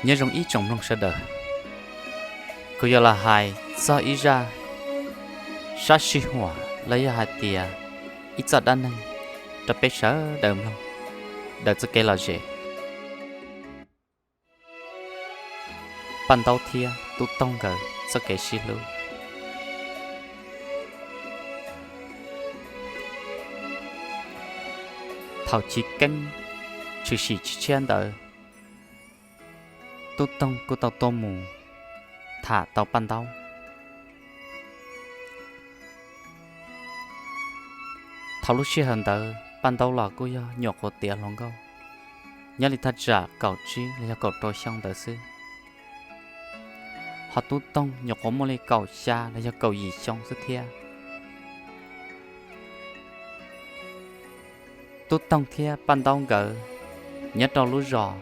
Nyob zoo ib tsoom mloog sawv daws, kuv yuav los hais txog ib zaj sab sij huam los yog hais tias ib txoj dab neeg rau peb sawv daws mloog daws txoj kev lom zem. Paj Ntaub thiab Tub Toog nkawd txoj kev sib hlub. Thaum chiv keeb tshwm sim tshiab ntawd, Tub Toog kuj tau tuaj mus tham tau Paj Ntaub. Thaum lub sij hawm ntawd Paj Ntaub los kuj yog nyuam qhuav tiav hluas nkauj, nyob li thaj tsam kaum tsib los yog kaum rau xyoo ntawd xwb, ho Tub Toog nyuam qhuav muaj li kaum xya los yog kaum yim xyoo xwb thiab. Tub Toog thiab Paj Ntaub nkawd nyob rau lub zos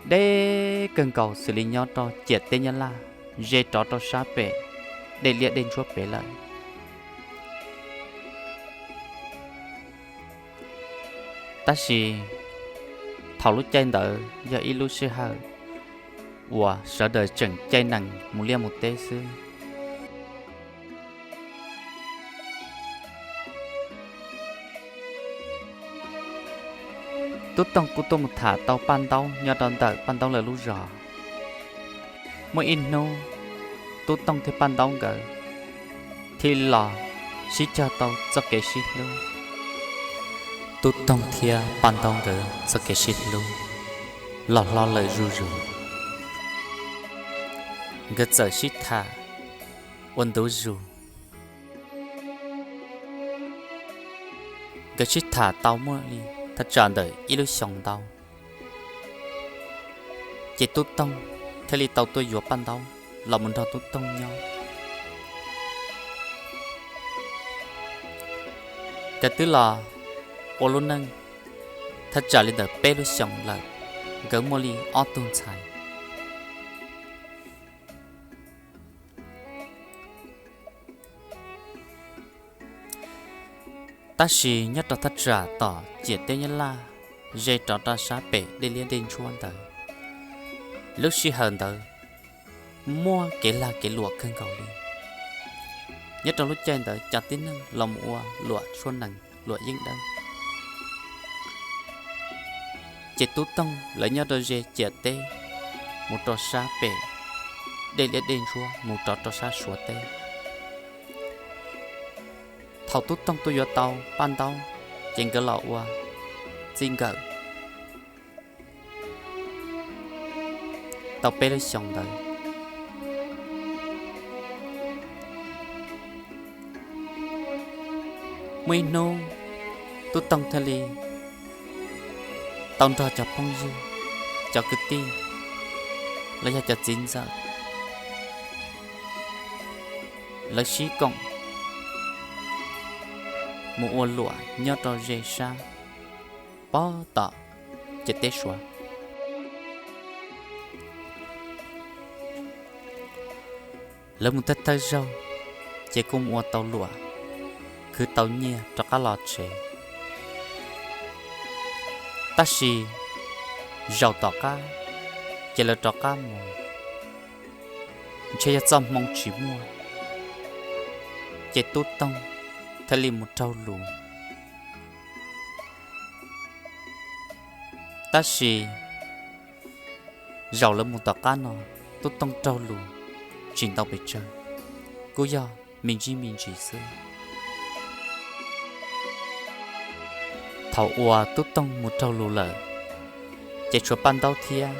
deb kawg nkaus xws li nyob rau ciam teb Nyab Laj, ze rov rau sab pem dej liab dej ntsuab pem lawm. Tab sis thaum lub caij ntawd yog ib lub sij hawm uas sawv daws tseem caij nees mus liaj mus teb xwb. Tub Toog kuj tuaj mus tham tau Paj Ntaub nyob rau ntawm Paj Ntaub lawv lub zos. Muaj ib hnub, Tub Toog thiab Paj Ntaub nkawd thiaj los sib cog tau txoj kev sib hlub. Tub Toog thiab Paj Ntaub nkawd txoj kev sib hlub los hlob lawm zuj zus. Nkawd txawm sib tham ua ntu zus. Nkawd sib tham tau muaj li thaj tsam ntawm ib lub xyoos ntau, ces Tub Toog thiaj li tau tuaj yuav Paj Ntaub los mus nrog Tub Toog nyob. Nkawd twb los ua lub neej thaj tsam li ntawm peb lub xyoos lawm, nkawd muaj li ob tug ntxhais. Tab sis nyob rau thaj tsam tom ciam teb Nyab Laj, ze rov rau sab pem dej liab dej ntsuab ntawd, lub sij hawm ntawd muaj kev lag kev luam kawg nkaus li. Nyob rau lub caij ntawd cov tib neeg los mus ua luam tshuaj nees luam yeeb dawb. Ces Tub Toog lawv nyob rau ze ciam teb mus rau sab pem dej liab dej ntsuab mus rov rau sab Suav teb. Thaum Tub Toog tuaj yuav tau Paj Ntaub, ces nkawd los ua txij nkawm tau peb lub xyoos ntawd. Muaj ib hnub, Tub Toog thiaj li tau nrog cov phooj ywg, cov kwv tij los yog cov txiv ntxawm, lawv sib koom mus ua luam nyob rau ze sab pob tom ciam teb Suav. Lawv mus thawj thawj zaug, ces kuj mus ua tau luam, khwv tau nyiaj rov qab los tsev. Tab sis zaum tom qab, ces lawv rov qab mus, ntshe yog txoj hmoo tsis muaj, ces Tub Toog thiaj li mus raug lus. Tab sis zaum lawv mus tom qab no, Tub Toog raug lus tsis ntau pes tsawg, kuj yog me ntsis me ntsis xwb. Thaum uas Tub Toog mus raug lus lawm, ces tshuav Paj Ntaub thiab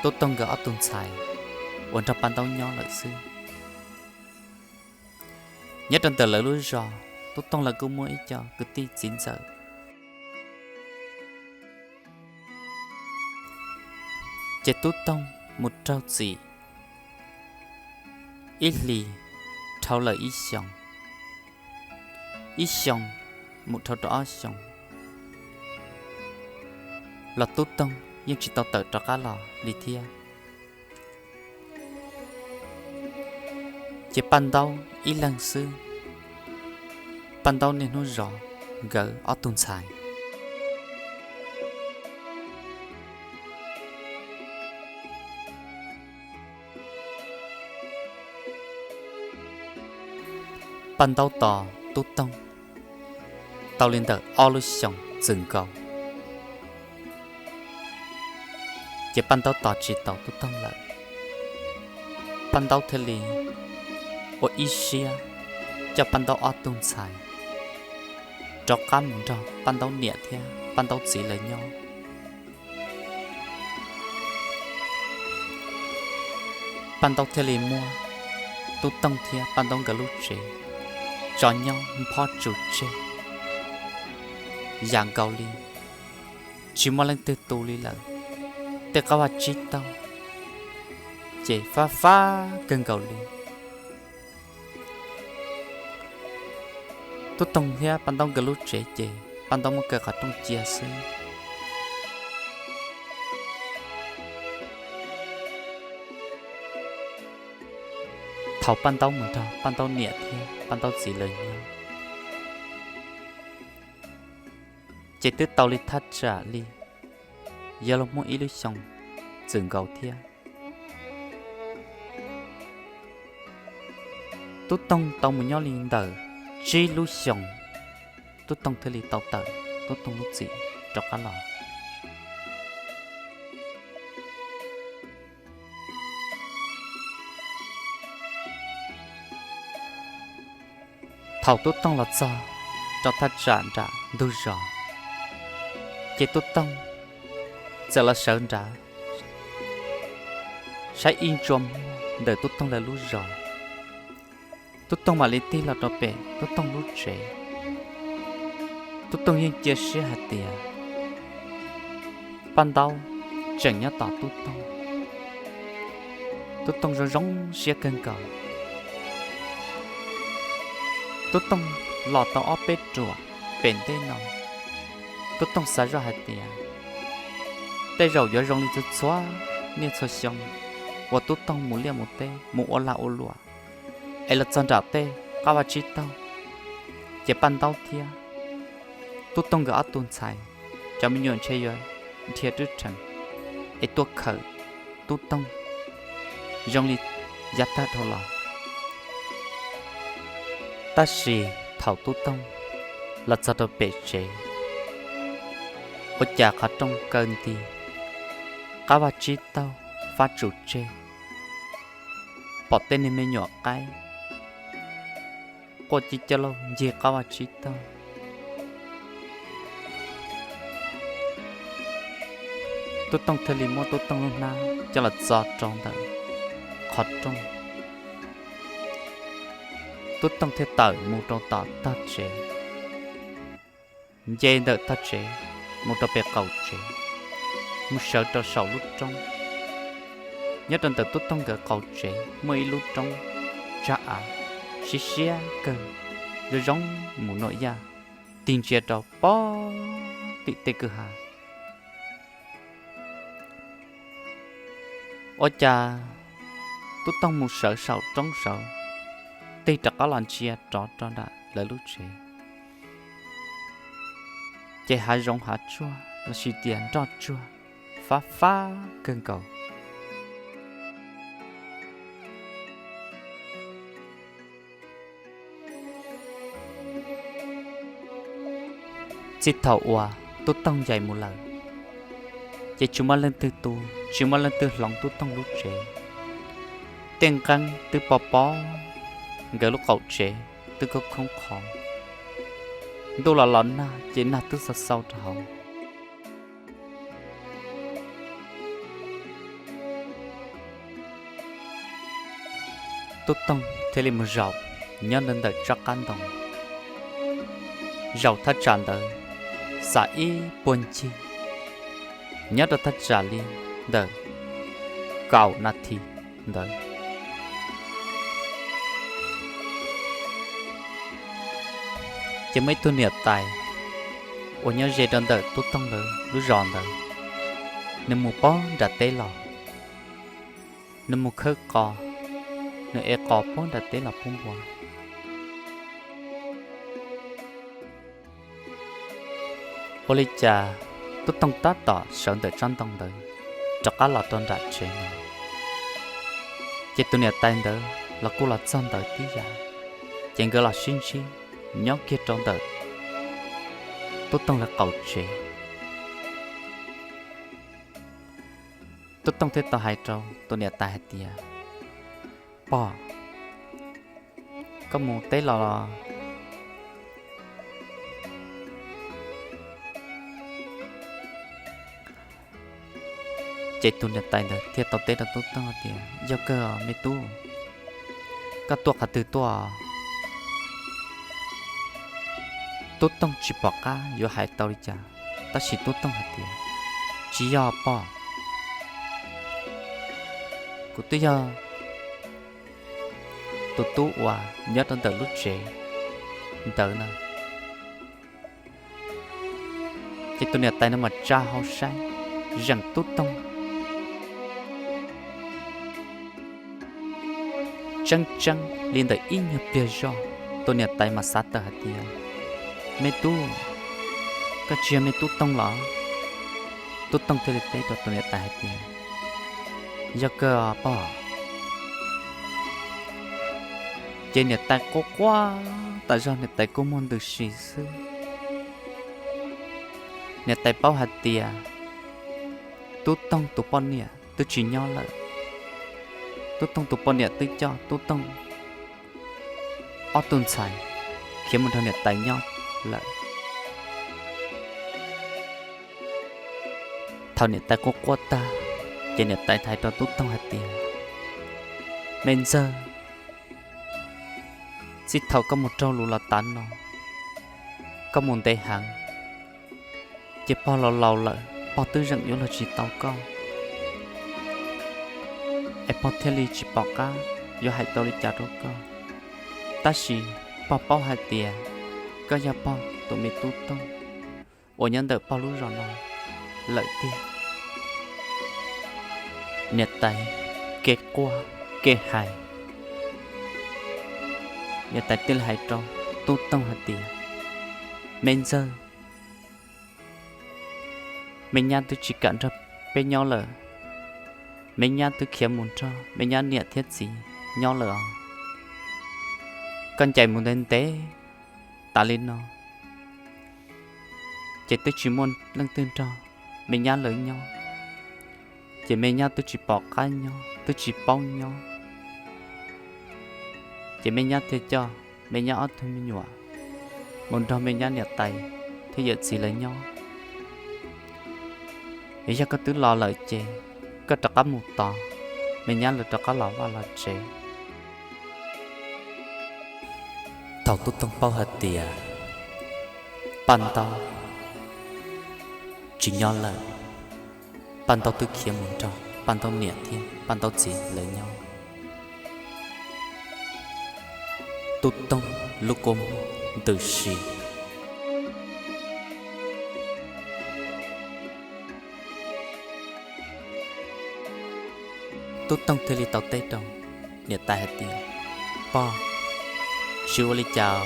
Tub Toog nkawd ob tug ntxhais uas nrog Paj Ntaub nyob lawm xwb. Nyob rau ntawm lawv lub zos, Tub Toog lawv kuj muaj ib co kwv tij txiv ntxawm. Ces Tub Toog mus raug txim ib hlis dhau lawm ib xyoos, ib xyoos mus dhau rau ob xyoos, los Tub Toog yeej tsis tau tawm rov qab los li thiab. Ces Paj Ntaub ib leeg xwb, Paj Ntaub niaj hnub zov nkawd ob tug ntxhais. Paj Ntaub tos Tub Toog tau li ntawm ob lub xyoos txwm nkaus, ces Paj Ntaub tos tsis tau Tub Toog lawm. Paj Ntaub thiaj li ua ib siab coj Paj Ntaub ob tug ntxhais rov qab mus nrog Paj Ntaub niam thiab Paj Ntaub txiv lawv nyob. Paj Ntaub thiaj li muab Tub Toog thiab Paj Ntaub nkawd lub tsev tso nyob nphob tsuj tseg yam nkaus li tsis muaj leej twg tu li lawm. Tej qab vaj tsib taug ces fab fab kawg nkaus li. Tub Toog thiab Paj Ntaub nkawd lub tsev ces Paj Ntaub muab kaw qhov rooj cia xwb. Thaum Paj Ntaub mus nrog Paj Ntaub niam thiab Paj Ntaub txiv lawv nyob, ces twb tau li thaj tsam li yuav luag muaj ib lub xyoos txwm nkaus thiab. Tub Toog tau mus nyob li ntawm tsib lub xyoos, Tub Toog thiaj li tau tawm Tub Toog lub txim rov qab los. Thaum Tub Toog los txog rau thaj tsam nram ntug zos, ces Tub Toog txawm los sawv nrad saib ib ntsuas muag ntawm Tub Toog lawv lub zos. Tub Toog mam li tig los rau pem Tub Toog lub tsev. Tub Toog yeej cia siab hais tias Paj Ntaub tseem nyob tos Tub Toog. Tub Toog zoo zoo siab kawg nkaus. Tub Toog los tau ob peb ruam pem ntej no, Tub Toog xav zoj hais tias tej zaum yuav zoo li txhua txhua niaj txhua xyoo uas Tub Toog mus liaj mus teb mus ua lag ua luam, es los txog nram tej qab vaj tsib taug, ces Paj Ntaub thiab Tub Toog nkawd ob tug ntxhais cov me nyuam ntshe yuav dhia rwb rhees es tuaj khawm Tub Toog zoo li yav tag dhau los. Tab sis thaum Tub Toog los txog rau pem tsev, ua cas qhov rooj kaw nti, qab vaj tsib taug fab tsuj tseg, pom tej niag me nyuam qaib quaj ci ca lauj ncig qab vaj tsib taug. Tub Toog thiaj li muab Tub Toog lub hnab coj los txo rau ntawm qhov rooj. Tub Toog thiaj tawm mus rau tom tog tsev, nce ntawm tog tsev mus rau pem qaum tsev, mus sawv rau saum lub roob. Nyob rau ntawm Tub Toog nkawd qaum tsev muaj ib lub roob tsag av siab siab kawg, zoo zoo mus nuam yaj, tig ntsia rau pem tim tej kwj ha. Ua cas Tub Toog mus sawv saum roob sawv, tig rov qab los ntsia rov rau nram lawv lub tsev, ces hav zoov hav tsuag lossis tias nroj tsuag fab fab kawg nkaus. Txij thaum uas Tub Toog ncaim mus lawm, ces tsis muaj leej twg tu, tsis muaj leej twg hloov Tub Toog lub tsev. Tej nqeeb twb pob pob, nkawd lub qaum tsev twb khoob khoob qho. Ntuj los los nag ces nag twb xau xau rau hauv. Tub Toog thiaj li mus zaum nyob ntawm tsob qab ntoo. Zaum thaj tsam ntawd xam ib puag ncig, nyob rau thaj tsam li ntawm kaum nas this ntawd, ces muaj ib tug niam tais uas nyob ze rau ntawm Tub Toog lawv lub zos ntawd, nws mus pog nram teb los, nws mus khawb qos, nws ev qos pog nram teb los pub npua. Ua li cas Tub Toog tab tom sawv ntawm tsob ntoo ntawd rov qab los rau nram tsev no, ces tus niam tais ntawd los kuj los txog ntawd tib yam. Ces nkawd los sib ntsib nyob kiag rau ntawm Tub Tooj lawv qaum tsev. Tub Tooj thiaj tau hais rau tus niam tais hais tias, Pog, koj mus teb los los? Ces tus niam tais ntawd thiaj tau teb rau Tub Tooj tias, Yog kawg me tub, koj tuaj qhov twg tuaj? Tub Tooj tsis pom qab yuav hais tau li cas, tab sis Tub Tooj hais tias, Tsis yog pog, kuv twb yog tus tub uas nyob rau ntawm lub tsev ntawd na. Ces tus niam tais no mas tsa hau saib zeem Tub Tooj tseeb tseeb li ntawm ib nyuag pliag zog. Tus niam tais mas xav tawm hais tias, Me tub, koj tsis yog me Tub Tooj los? Tub Tooj thiaj li teb rau tus niam tais hais tias, Yog kawg pog. Ces niam tais quaj quaj tas zog, niam tais kua muag ntws si xwb. Niam tais paub hais tias Tub Tooj tus poj niam twb tsis nyob lawm. Tub Tooj tus poj niam twb coj Tub Tooj ob tug ntxhais khiav mus nrog niam tais nyob lawm. Thaum niam tais quaj quaj tag, ces niam tais hais rau Tub Tooj hais tias, Me ntxawg, txij thaum koj mus raug lus los tav no, koj mus ntev heev, ces pog laus laus lawm, pog twb zeem yuav luag tsis tau koj, es pog thiaj li tsis pom qab yuav hais tau li cas rau koj. Tab sis pog paub hais tias koj yog pog tus me Tub Tooj uas nyob ntawm pog lub zos no lawm tiag. Niam tais kev quaj kev hais, niam tais thiaj li hais rau Tub Tooj hais tias, Me ntxawg, me nyab twb tsis kam nrog peb nyob lawm, me nyab twb khiav mus nrog me nyab niam thiab txiv nyob lawm os. Koj ncaim mus ntev ntev tas li no, ces twb tsis muaj leej twg nrog me nyab lawv nyob, ces me nyab twb tsis pom qab nyob, twb tsis paub nyob, ces me nyab thiaj coj me nyab ob tug me nyuam mus nrog me nyab niam tais thiab yawm txiv lawv nyob. Yog koj twb los lawm ces koj rov qab mus tos me nyab lawv rov qab los vaj los tsev. Thaum Tub Tooj paub hais tias Paj Ntaub tsis nyob lawm, Paj Ntaub twb khiav mus nrog Paj Ntaub niam thiab Paj Ntaub txiv lawv nyob, Tub Tooj lub kua muag ntws si. Tub Tooj thiaj li tau teb rau niam tais hais tias, Pog, tsis ua li cas,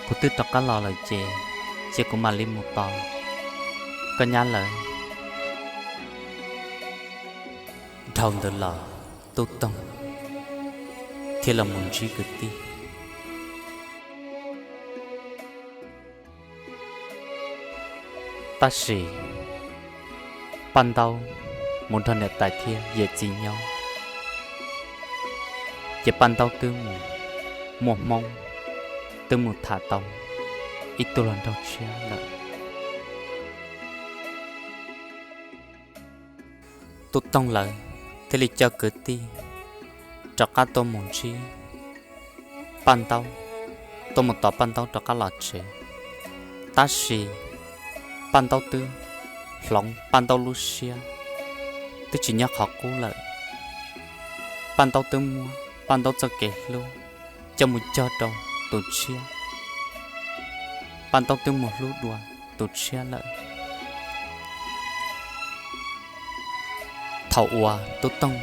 kuv twb rov qab los lawm ces cia kuv mam li mus tos koj nyab lawv. Dhau ntawd los Tub Tooj thiaj los mus ntsib kwv tij. Tab sis Paj Ntaub mus nrog niam tais thiab yawm txiv nyob, ces Paj Ntaub twb mus muaj hmoob, twb mus tham tau ib tug hluas nraug tshiab lawm. Tub Tooj lawv thiaj li coj kwv tij rov qab tuaj mus ntsib Paj Ntaub, tuaj mus tos Paj Ntaub rov qab los tsev. Tab sis Paj Ntaub twb hloov Paj Ntaub lub siab, twb tsis nyob qhov qub lawm. Paj Ntaub twb muab Paj Ntaub txoj kev hlub coj mus cog rau tus tshiab, Paj Ntaub twb mus hlub dua tus tshiab lawm. Thaum uas Tub Tooj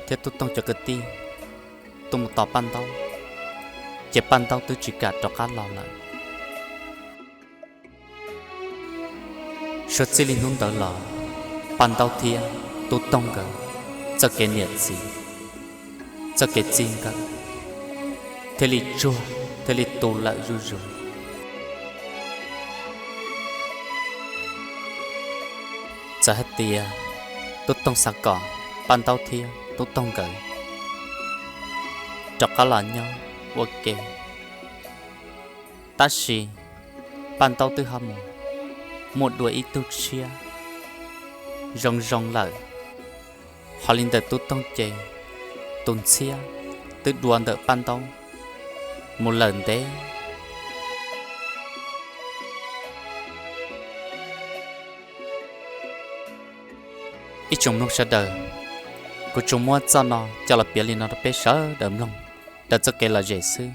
thiab Tub Tooj cov kwv tij tuaj mus tos Paj Ntaub, ces Paj Ntaub twb tsis kam rov qab los lawm. Suav txij li hnub ntawd los, Paj Ntaub thiab Tub Tooj nkawd txoj kev niam txiv, txoj kev txij nkawm, thiaj li tsuag, thiaj li tu lawm zuj zus. Txawm hais tias Tub Toog xav kom Paj Ntaub thiab Tub Toog nkawd rov qab los nyob ua ke, tab sis Paj Ntaub twb ho mus muaj dua ib tug tshiab zoo zoo lawm. Ho li ntawm Tub Toog ces tus ntxhiab twb dua ntawm Paj Ntaub mus lawm ntev. Ib tsoom mloog sawv daws, kuv tsuas muab txoj no coj los piav li no rau peb sawv daws mloog raws txoj kev lom zem xwb.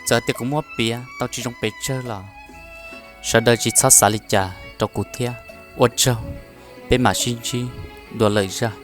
Txawm tias kuv muab piav tau tsis zoo pes tsawg los sawv daws tsis txhob xav li cas rau kuv thiab. Ua tsaug, peb mam sib ntsib dua lwm zaj.